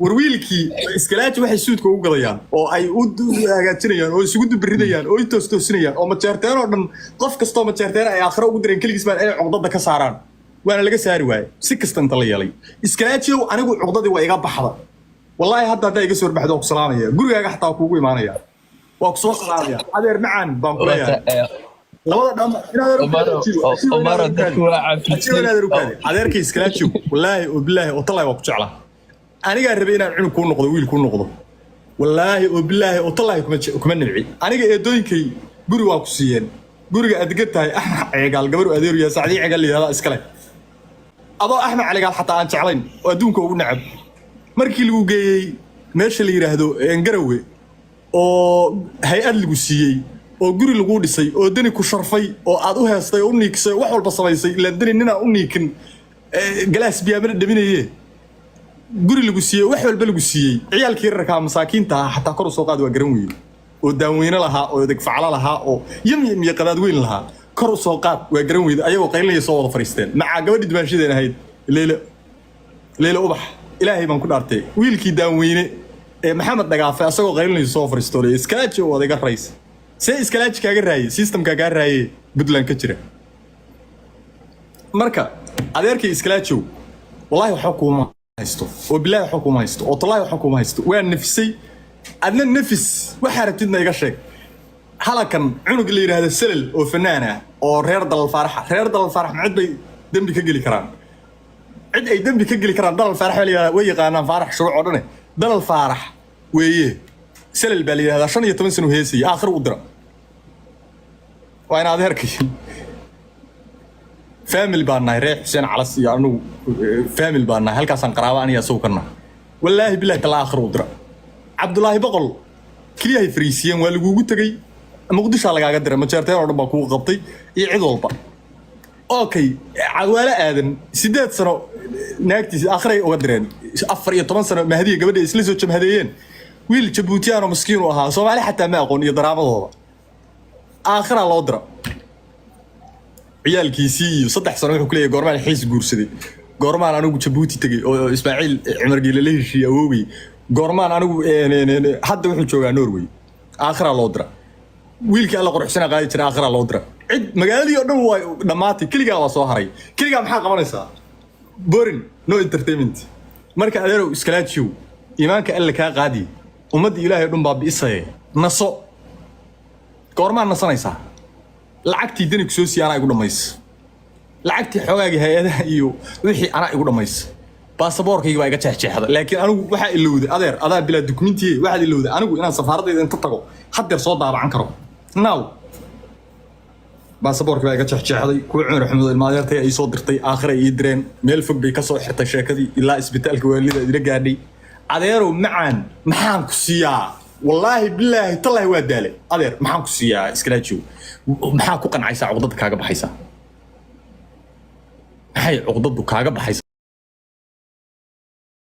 War wiilkii Iskalaaji waxay suudka ugu gadayaan oo ay u hagaajinayaan oo isugu dubiridayaan oo i toostoosinayaan oo Majeerteen oo dhan, qof kastoo Majeerteen ay aakhiro ugu direen keligiis baan inay cuqdada ka saaraan, waana laga saari waaye si kasta inta la yeelay. Iskalaajiyow, anigu cuqdadii waa iga baxda wallaahi. Hadda haddaa iga soo horbaxdo, waa ku salaamaya, gurigaaga xataa waa kuugu imaanaya, waa ku soo salaamaya. Adeer macaan baan ku leeyahay. Labada dham. Omaro, dadku waa cafisay. Adeerkay Iskalaajiyow, wallaahi oo bilaahi oo tallaahi waa ku jeclaa. Anigaa rabay inaan cunug kuu noqdo, wiil kuu noqdo. Wallaahi oo bilaahi oo tallaahi kuma nibci. Aniga eedooyinkay guri waa ku siiyeen. Guriga aad degan tahay, Axmed Ceegaal gabar u adeeru yahay, Sacdii Ceegaal la yihahdaa iskale. Adoo Axmed Caligaal xataa aan jeclayn oo adduunka ugu necab, markii lagu geeyey meesha la yidhaahdo Garawe oo hay-ad lagu siiyey oo guri laguu dhisay oo Deni ku sharfay oo aad u heestay oo u niikisay oo wax walba samaysay, ilaan Deni ninaan u niikin galaas biyaamana dhaminaye, guri lagu siiyey, wax walba lagu siiyey, ciyaalkii yararkaa masaakiinta ahaa xataa kor u soo qaadi waa garan weyne, oo daanweyne lahaa oo degfaclo lahaa oo yam yam iyo qadaad weyn lahaa, kor u soo qaad waa garan weyde. Ayagoo qaylinaya soo wada fariisteen macaa gabadhii dumaanshadeen ahayd, Leyla, Leyla Ubax. Ilaahay baan ku dhaartay, wiilkii daanweyne ee Maxamed Dhagaafe asagoo qaylinaya soo fariistoolay. Iskalaaji oo wada iga rays, see Iskalaaji kaaga raayey? Systemka kaa raayey Puntland ka jira. Marka adeerkay Iskalaajow, wallahi waxba kuuma haysto, oo bilaahi waxba kuuma haysto, oo tallaahi waxba kuuma haysto. Waa nafisay, adna nafis. Waxaa rabtidna iga sheeg. Halakan cunug la yidhaahdo Selel oo fanaan ah oo reer Dalal Faaraxa, reer Dalal Faarax ma cid bay dembi ka geli karaan? Cid ay dembi ka geli karaan? Dalal Faarax baa la yidhahdaa, way yaqaanaan Faarax Shuruuc oo dhane. Dalal Faarax weeye, Selel baa la yidhahdaa. 15 sano heesaya, aakhir u dira. Waa in adeerkay, family baan nahay, reer Xuseen Calas iyo anugu family baan nahay, halkaasaan qaraabo aniga isagu ka nahay. Wallaahi bilahi tala, aakhir u dira. Cabdulaahi Boqol keliyahay fariisiyeen, waa lagugu tegey, Muqdishaa lagaaga diray, Majeerteen oo dhan baa kugu qabtay iyo cid walba. Okay, Cawaale Aadan 8 sano naagtiisa akhray uga direen, 14 sano Mahdiya gabadha isla soo jamhadeeyeen. Wiil Jabuutiyaan oo maskiin u ahaa, Soomaali xataa ma aqoon iyo daraamadooda, aakhiraa loo dira ciyaalkiisii iyo 3 sano. Wuxuu ku leeyahay, goormaan xiis guursaday? Goormaan anigu Jabuuti tegey oo Ismaaciil Cumar Geele la heshiiyey awowgey? Goormaan anigu? Hadda wuxuu joogaa Norway. Aakhiraa loo dira. Wiilkii Alla quruxsana qaadi jira, aakhiraa loo dira. Cid magaaladii oo dhan waa dhammaatay, keligaa waa soo haray. Keligaa maxaa qabanaysaa? Boring, no entertainment. Marka adeerow Iskalaajiyow, iimaanka Alle kaa qaadi. Ummadda Ilaahay o dhan baa bi'isaye, naso. Goormaa nasanaysaa? Lacagtii Deni ku soo siiya anaa igu dhammaysa, lacagtii xoogaagii hay-adaha iyo wixii anaa igu dhammaysa. Baasaboorkayga baa iga jeexjeexda, laakiin anigu waxaa ilowday, adeer, adaa bilaa dukumentiye, waxaad ilowday anigu inaan safaaradayda inta tago haddeer soo daabacan karo now. Baasaboorkii baa iga jeexjeexday. Kuwa Cumar Axmed ilma adeertay ay soo dirtay, aakhira ii direen. Meel fog bay kasoo xirtay sheekadii, ilaa isbitaalka waalida idila gaadhay. Adeerow macaan, maxaan ku siiyaa? Wallaahi bilaahi tallaahi waa daalay. Adeer, maxaan ku siiyaa? Iskalaajiyow, maxaa ku qancaysaa? Cuqdada kaaga baxaysaa maxay? Cuqdadu kaaga baxaysa.